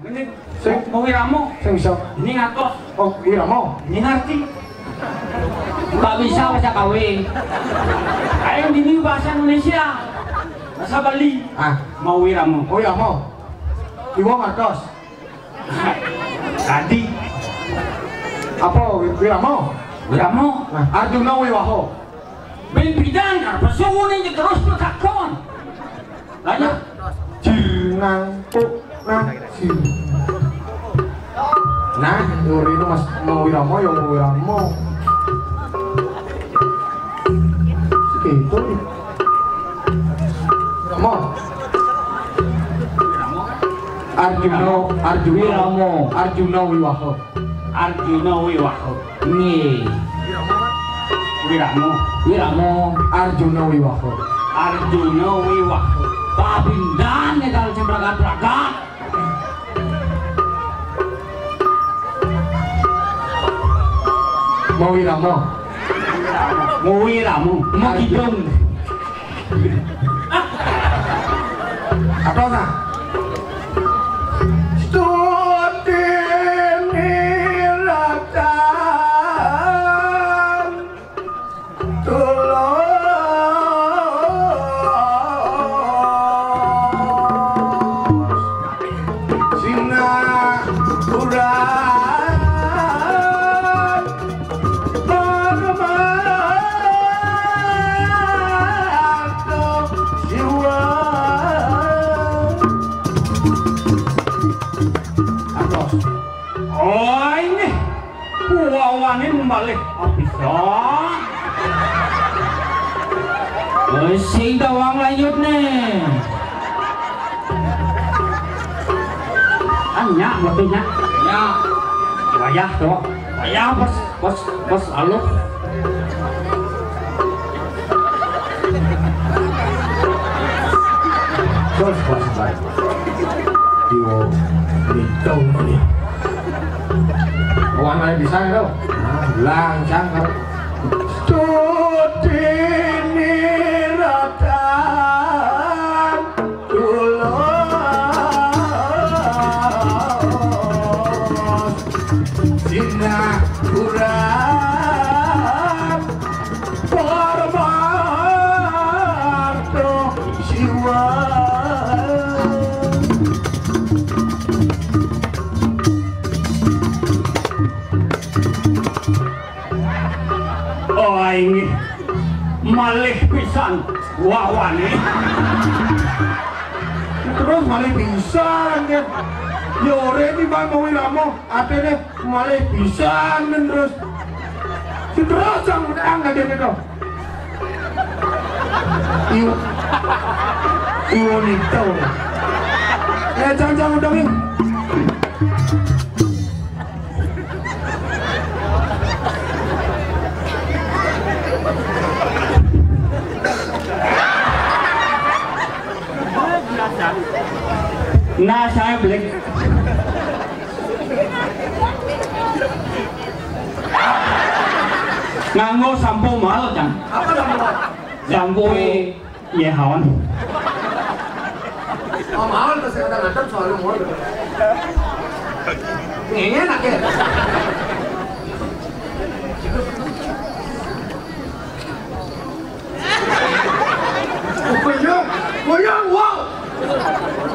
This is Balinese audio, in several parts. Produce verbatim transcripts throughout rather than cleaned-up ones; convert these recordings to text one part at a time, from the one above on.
Ini sing mau wiramo. Sing iso. Ini ngatos. Oh, wiramo. Ini ngerti. Nggak bisa bahasa Kawi. Ayo, ini bahasa Indonesia. Bahasa Bali. Ah. Mau wiramo. Oh, wiramo. Iwo ngertos. Tadi. Apa wi-, wiramo? Wiramo. Nah, Arjuna Wiwaho. Ben pidan, apa suhu nih terus lu takon. Lanjut. Jir nang puk nang jir. Nah, nyuri itu Mas mau wiramo ya mau wiramo. Gitu. Mo. Arjuna, Arjuna. Wiramo. Arjuna Wiwaho. Arjuna Wiwaho. Nggih. Wiramo. Wiramo. Arjuna Wiwaho. Arjuna Wiwaho. Papindan nih kalau cemprakan-prakan. Mau wiramo. Mau wiramo. Mau kidung. Apa nah? Stuti niratan tulus sinahuran. Paramato Siwa. Atos. Oh, ini wawane malih apisan. Wis sing tawang lanjut nih. Anya, metu nya. Ya. Wayah to. Wayah pas, pas, pas aluh. Terus pas baik. Yo, itu nih. Warna bisa to. Nah, lancang kan. Stuti niratan tulus sinahuran Paramato Siwa. Oh, inggih. Malih pisan wawane. Terus malih pisan, ya. Ya, ora iki, Bang, mau wiramo. Atene malih pisan terus. Si terus yang utang aja gitu. Iu. Iu nito. Ya, jangan, jangan utangin. Nah, saya beli. Nganggo sampo mahal, Cang. Apa sampo? Sampo e Yehawan. Oh, mahal tuh, saya kadang ngadep soalnya mahal. Ini enak ya. Kuyung, kuyung, wow.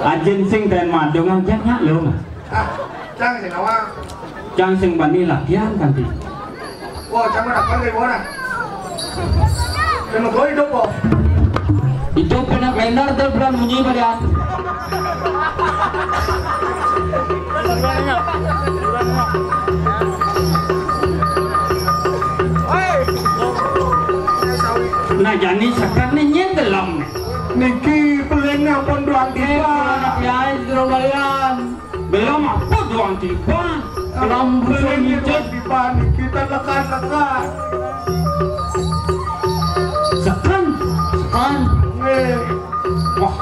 Ajin sing ten madung aja nyak lo. Ah, Cang sing awang. Cang sing bani latihan kanti. Wah, Cang mah dapat dari mana? Cang mah gua hidup kok. Itu benar-benar tuh bulan munyi balian. Nah, jani sekat nih nyen delem. Niki pelengnya pun doang tiba. Ya, suruh balian. Belum apa doang tiba. Belum belum tiba niki lekat-lekat. Sekan, sekan. Eh. Wah,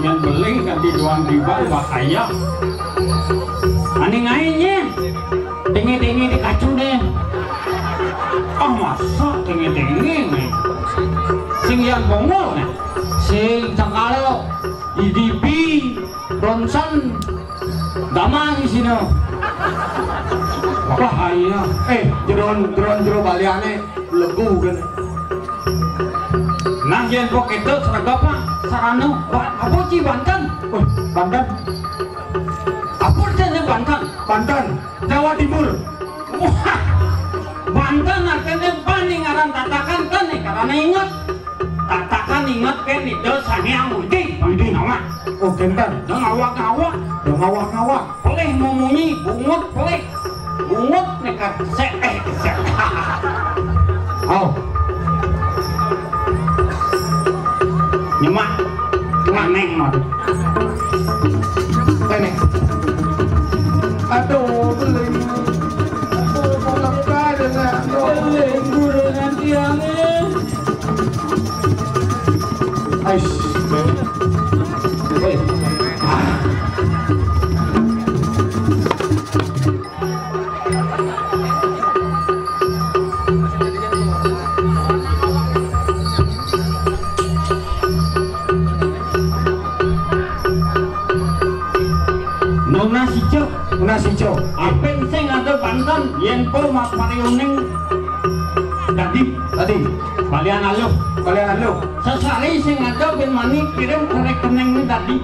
yang beling ganti doang tiba bahaya. Ani ngainnya. Tinggi-tinggi di kacu deh. Oh, masa tinggi-tinggi nih. Sing yang bongol nih. Sing cengkalo, I D P, Bronson, Damang isina. Bahaya. Eh, jeron, jeron jero baliané lebu kéné. Nah, yén begitu sregep, Pak. Sarana, Pak, apa ci Banten? Wah, Banten. Apa artinya Banten? Banten, Jawa Timur. Wah, Banten artinya bani ngaran tatakan, kan, nih, karena ingat. Tatakan ingat kan itu Sang Hyang Widi. Widi. Nama. Oh, kénten. Dong awak-awak. Dong awak-awak. Pelih memunyi, bungut pelih. Bungut nekar sek, eh, sek. Au. Nyemak. Aneh mah. Aneh. Aduh, beling. Aduh, mau lega deh, aduh. Beling, guru nanti aneh. Ais. Woi. Ah. Nunas ijo. Nunas ijo. Apin sing ada Banten, yén po mak pariuning dadi. Dadi. Balian aluh. Balian aluh. Sesari sing ada bin mani kirim ke rekening ini dadi.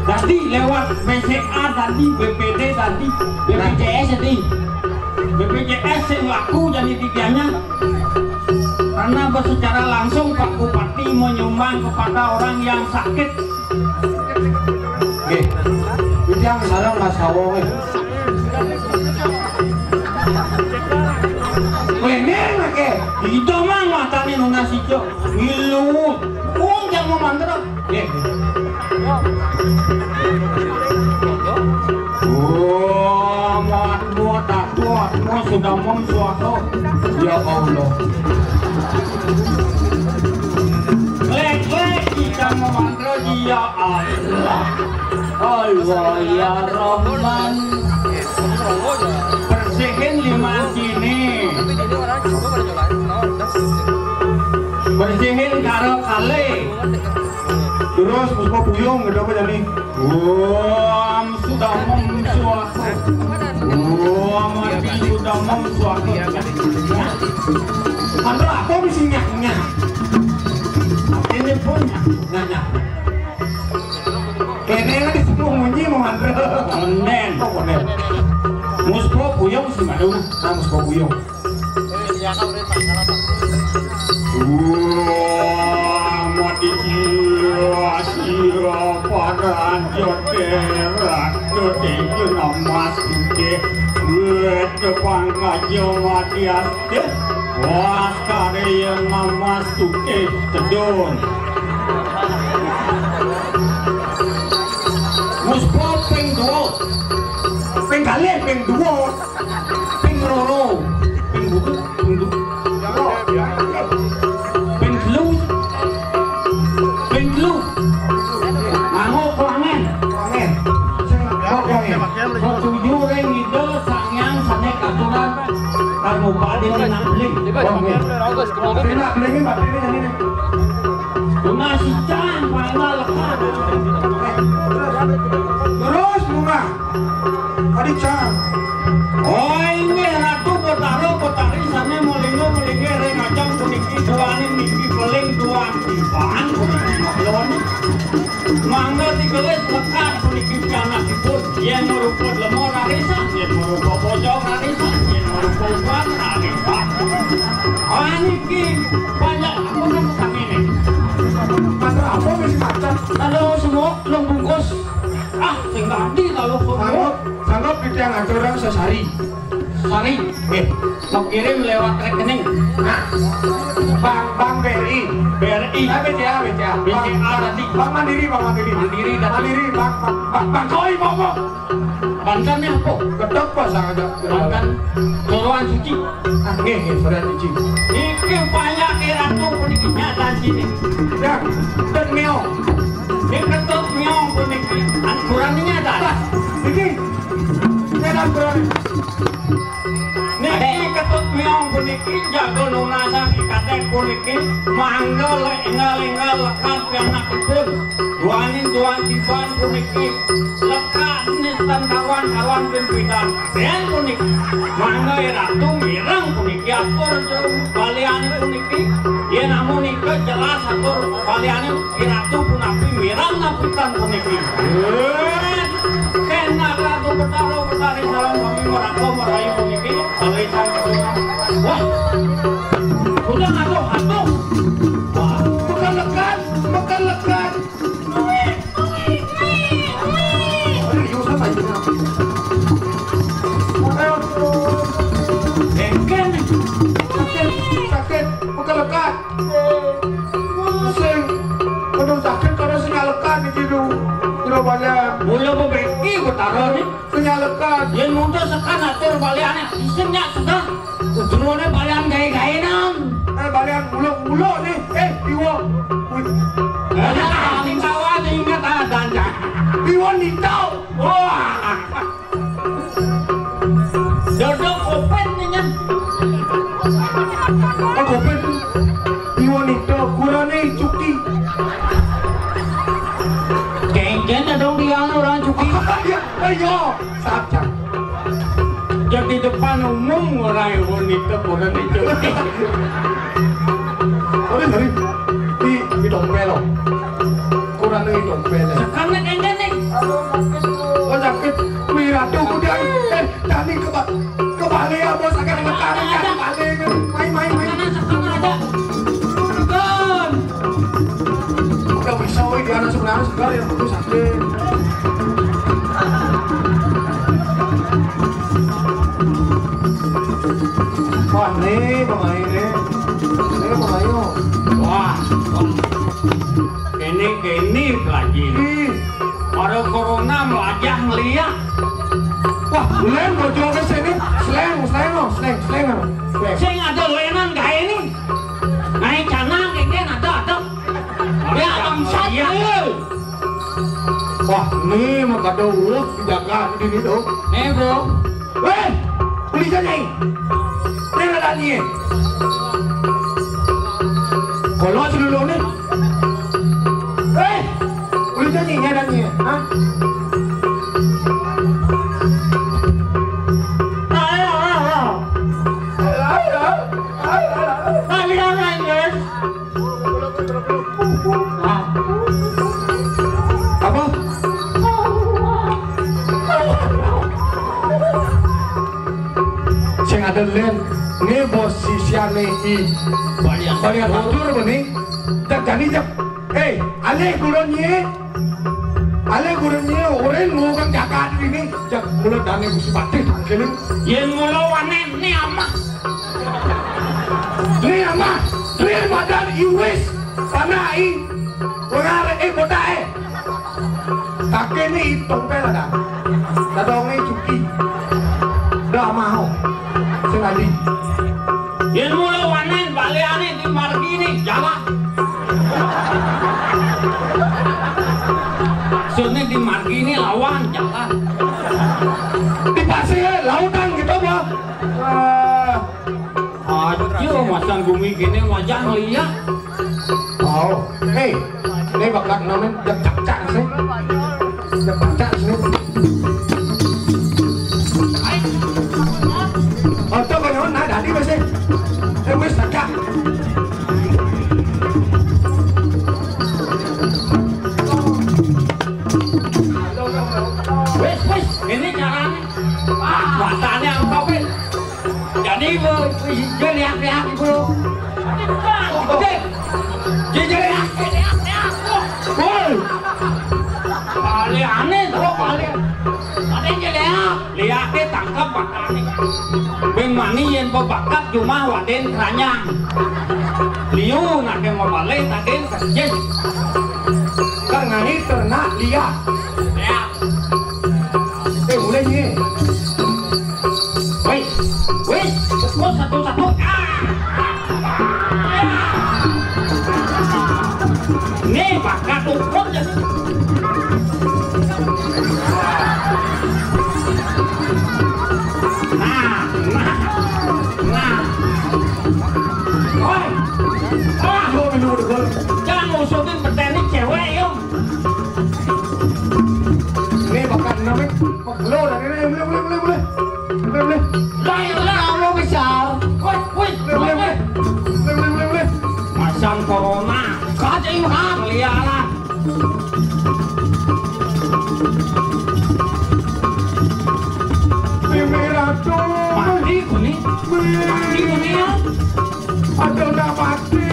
Dadi lewat B C A dadi, B P D dadi, B P J S dadi. B P J S sing laku jadi didianya. Karena secara langsung Pak Bupati menyumbang kepada orang yang sakit. Nggih. Iki yang sareng Mas Hawo nggih. Wéné aké. Itu mah matane nunas ijo. Ngilu. Wong yang mau mantra. Nggih. Oh, amat buat aku, aku sudah memsuatu. Ya Allah. Lek-lek kita memantra, ya Allah. Allah ya Rahman. Bersihin lima sini. Bersihin karo kali. Terus musko puyung gitu apa jadi? Wah, sudah memsuatu. Wah, mati sudah memsuatu. Mantra apa mesti nyah-nyah? Ini pun nyah-nyah. Kene kan disebut munyi mau mantra. Onden. Oh, onden. Musko puyung sing ada. Nah, musko puyung. Wah, mati jiwa, jiwa, paran, jote, rak, jote, jenamas, jote, wet, kepang, kajo, mati, aste, was, kare, yang namas, jote, tedun. Musko ping dua. Ping kalih, ping dua. Ping loro. Ping buku, ping du-, ping telu. Ping telu. Nganggo kuangen. Kuangen. Sing kok kuangen. Setuju ring Ida Sang Hyang sané katuran kang upadi tinak beling. Kuangen. Tinak beling iki baktine jane. Tunas ican, paénggal lekat. Terus munggah. Adican. Oh, inggih Ratu Betara Betari sané malingga-malinggih ring ajeng puniki, duaning niki beling duan tiban puniki maklon. Mangga tigelis lekat puniki pianakipun. Yén marupa lemah rarisan, yén marupa bojong rarisan, yén marupa uban rarisan. Ah, niki banyak ampun sami niki. Mantra apa wis macan? Kalau semua belum bungkus. Ah, sing dadi kalau semua. Sanggup, sanggup titiang aturang sesari. Sari. Nggih. Mau kirim lewat rekening. Nah. Bank, Bank B R I. B R I. Ah, B C A, B C A. B C A tadi. Bank Mandiri, Bank Mandiri. Mandiri tadi. Mandiri, Bank, Bank, Bank, Bank Koi, Bank, Bank. Banten apa? Kedok pas aja. Banten. Soroan Suci. Ah, nggih, nggih, Soroan Suci. Iki payah Ratu puniki nyata sini. Ya, dan Meo. Iki Ketut Meong puniki. Angkurannya ada. Iki. Iki angkuran. Niki Ketut Meong puniki jago nunasan kadek puniki. Mangga lek enggal-enggal lekat anakipun. Duaning duan tiban puniki lekad nisten kawan-kawan pimpinan. Yen puniki mangga Ratu mireng puniki atur baliane puniki. Yen amunika jelas atur baliane Ratu punapi mireng napitan puniki. Yen kena Ratu Betara Betari sareng sami meraka merayu puniki. Balisan wah. Udah aduh aduh. Wah, bukan lekad, bukan lekad. Ayo, siapa ini? Ayo. Engken. Sakit, sakit, bukan lekad. Sing, aduh sakit kalau sing nyalekan iki lho. Kira banyak. Mula bebeki Betara ni. Sing nyalekan. Yen mundur sekan atur baliane. Sing nyak sekan. Jerone balian gawe-gawenan. Eh, balian muluk-muluk nih. Eh, iwo. Wih. Ada ning sawah inget ada aja. Iwo nito. Wah. Jodoh kopet nih, Nyan. Oh, kopet. Iwo nito, kurane cuki. Kengken dong dia orang cuki. Iya, iya. Saja. Jadi depan umum orang wanita kurang itu. Sorry, sorry. Di, di dompet lo. Kurang di dompet lo. Sekarang kan nih. Oh, sakit. Wih, Ratu, udah. Eh, Dani keba kebalik ya, bos. Akan ngekarin kan balik. Main, main, main. Sekarang, sekarang ada. Bukan. Udah bisa, woi, dia anak sebenarnya segar ya, bagus sakit. Wah, nih, pemain nih. Nih, pemain. Wah, kene-kene lagi. Ih. Para corona melajah ngeliat. Wah, lem bojo ke sini. Sleng, sleng, oh, sleng, sleng, oh. Sleng. Sing ada lenan gawe nih. Naik canang, kene ada, ada. Ya, bangsat, iya. Ayo. Wah, ini mah kada uluk dijaga di sini tuh. Eh, bro. Weh, polisi nih. Ini ada nih. Kalau seluruh nih. Eh, polisi nih, ini ada nih. Hah? Ayo, ayo, ayo. Ayo, ayo, ayo. Ayo, ayo, ayo. Ayo, ayo, ayo. Apa? Sing ada len, ne bos sisiane i. Balian. Balian hancur apa ni? Jak jani jak. Eh, ale gurun ye. Ale gurun ye, oren mau kang jaga ini. Jak mula dane Gusti Patih tangkilin. Yen mula wanen ni amah. Ni amah, ni badan iwis, tanah i, pengar e botak e. Kake ni tompel ada. Dadonge cuki. Dah mau. Sing adi. Yen mula wanen baliane di margi ni jalan. Maksudnya di margi ni lawan jalan. Di pasir lautan gitu, Bang. Wah. Aja masang gumi kene wajah ngeliat. Oh, hei, ini bakat namen jak cak-cak sih. Jak cak-cak sih. Oto kau nyawa nah dadi masih. Eh, wis cak-cak. Wis, wis, ini caranya. Ah, matanya apa, Pin? Jadi, Bu, dia lihat-lihat, Bu. Oke. Dia lihat, lihat, lihat. Woi. Paling aneh, tuh, paling. Ada yang lihat. Lihat, dia tangkap, Pak. Beng mani yang berbakat cuma waden keranjang. Liu, nak yang mau balik, tadi, kerja. Kan ngani ternak lihat. Ya. Eh, mulai ni. Woi, woi, pukul satu-satu. Ah. Ni bakat ukut je. Nah, nah, nah. Woi. Ah, gua minum dulu. Jangan musuhin petani cewek, yo. Mimi Ratu. Mati kuni. Mati kuni ya. Aduh, udah mati.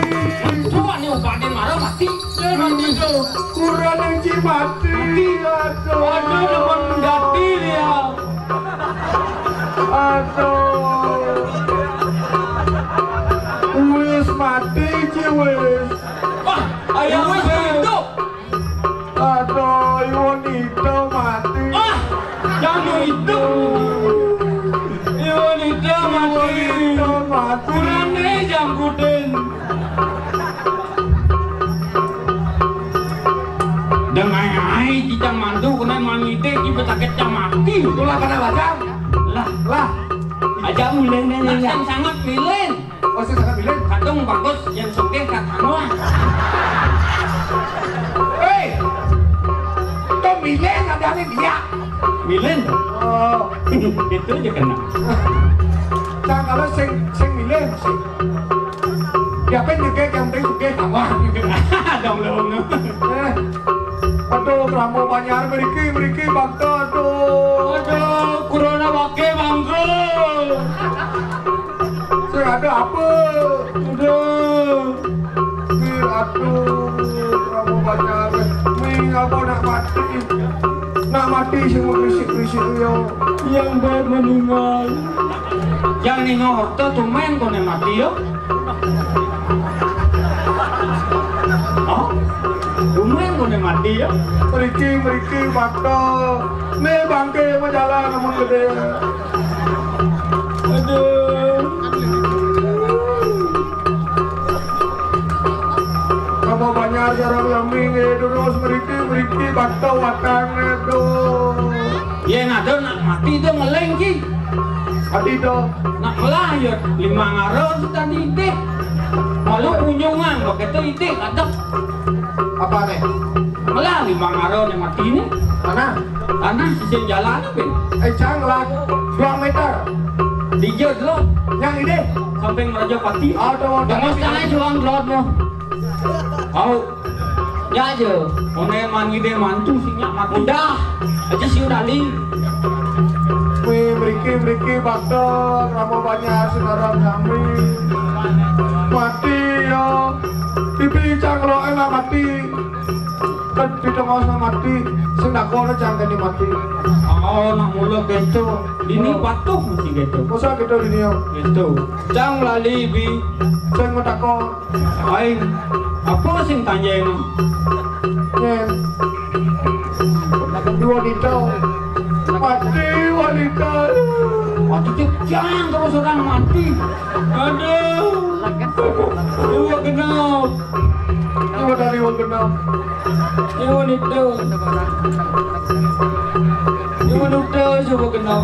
Tuh, ini upaden marah mati. Mati tuh. Kurang lagi mati. Mati. Aduh. Aduh, udah mati dia. Aduh. Wis mati, Ci, wis. Wah, ayam wis hidup. Aduh, Iwon Ida mati. Wah, yang hidup. Iwon Ida mati. Iwon Ida mati. Kurane jangkuten. Dengan ai cicang mantu kena mangite ki pesakit cang mati. Itulah pada bacang. Lah, lah. Aja mulai nih. Nah, yang sangat milen. Oh, sing sangat milen. Kadung bagus, yang sugih kadang wah. Hei, itu milen ada nih dia. Milen? Oh. Itu aja kena. Nah, kalau sing sing milen sih. Dia pun juga yang penting sugih kadang wah. Dong, dong. Eh, aduh, Ramo Banjar mriki, mriki bangga, aduh. Aduh, corona wake bangga. Sing ada apa? Aduh. Mir, aduh, Ramo Banjar. Mir, apa nak mati? Nak mati sing berisik-berisik yo. Yang baik meninggal. Yang ninga harta tumen kone mati yo. Oh? Tumen kone mati yo. Mriki, mriki, bakal. Nih bangke majalan namun gede. Aduh. Kamu banyak jarang lami nge terus mriki, mriki, bakal watang, aduh. Yen ada nak mati to ngeling ki. Ati to. Nak melah ya lima ngaro tadi itik. Malu punyungan begitu itik ada. Apa nih? Melah lima ngaro yang mati ini. Mana? Tanah sisi jalan apa? Eh, cang lah. Dua meter. Dijud lo. Yang ini. Sampai Raja Pati. Aduh, jangan setengah juang lot lo. Au. Ya aja. One man gede mantu sih nyak mati. Udah. Aja sih udah li. Wih, mriki, mriki, bakal, ramo banyak, sekarang kami. Mati, ya. Pipi, cang, kalau enak mati. Kan kita mau sama mati. Sing nak kono, cang, kene mati. Oh, nak mula gitu. Ini patuh mesti gitu. Masa gitu ini, ya? Gitu. Cang lali, bi. Sing mau takon. Aing, apa sing tanjeng? Yen. Dua wanita. Mati wanita. Mati cek jangan terus orang mati. Aduh. Dua genap. Dua dari dua genap. Dua wanita. Dua wanita coba genap.